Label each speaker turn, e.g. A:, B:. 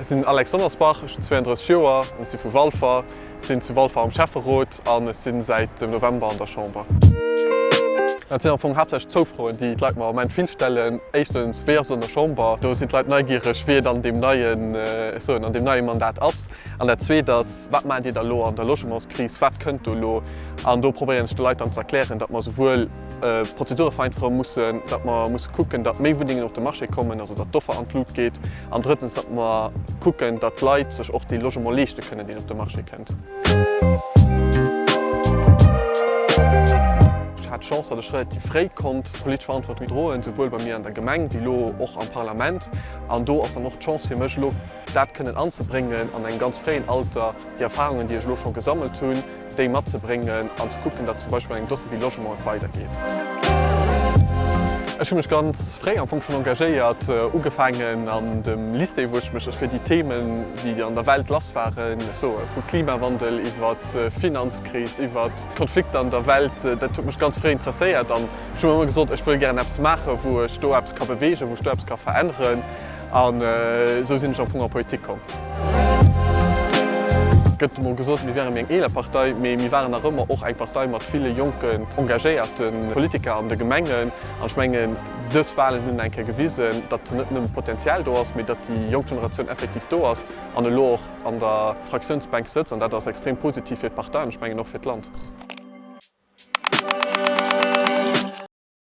A: Ech sinn den Alex Donnersbach, ech hunn 32 Joer an ech si vu Walfer. Ech sinn zu Walfer am Schäfferot an ech si säit dem November an der Chamber. Dat sinn am Fong haaptsächlech zwou Froen, déi d'Leit mer am Ament vill stellen. Éischtens, wéi ass et an der Chamber? Do sinn d'Leit neigiereg, wéi et an deem neien, ech soen, an deem neie Mandat ass. An dat Zweet ass, wat maacht Dir da elo an der Logementskris? Wat kënnt do elo? An do probéieren ech de Leit dann ze erklären, datt mer souwuel d'Prozedure vereinfache mussen, datt mer musse kucken, datt méi Wunnengen op de Marché kommen, also datt d'Offer an d'Lut geet, an drëttens, datt mer kucken, datt d'Leit sech och dee Logement leeschte kënnen, deen op de Marché kënnt. Ech hat d'Chance, datt ech relativ fréi konnt politesch Verantwortung droen, souwuel bei mir an der Gemeng wéi elo och am Parlament. An do ass dann och d'Chance fir mech elo, dat kënnen anzebréngen an engem ganz fréien Alter, déi Erfahrungen, déi ech elo scho gesammelt hunn, déi matzebréngen an ze kucken, datt zum Beispill an engem Dossier wéi Logement et weidergeet. Ech hu mech ganz fréi am Fong schonn engagéiert, ugefaangen an dem Lycée, wou ech mech fir déi Themen, déi an der Welt lass waren, ech soe vu Klimawandel iwwer d'Finanzkris, iwwer d'Konflikter an der Welt, dat huet mech ganz fréi interesséiert an ech hu mer ëmmer gesot, ech wëll gären eppes maachen, wou ech do eppes ka beweegen, wou ech do eppes ka veränneren. An esou sinn ech am Fong an d'Politik komm. Et gëtt emol gesot, mir wäre méi eng eeler Partei, mee mir waren nach ëmmer och eng Partei mat ville jonken, engagéierte Politiker an de Gemengen. An ech mengen, dës Wahlen hunn eng Kéier gewisen, datt net nëmmen d'Potenzial do ass, mee datt déi jonk Generatioun effektiv do ass an elo och an der Fraktiounsbänk sëtzt. An dat ass extrem positiv fir d'Partei an ech mengen och fir d'Land.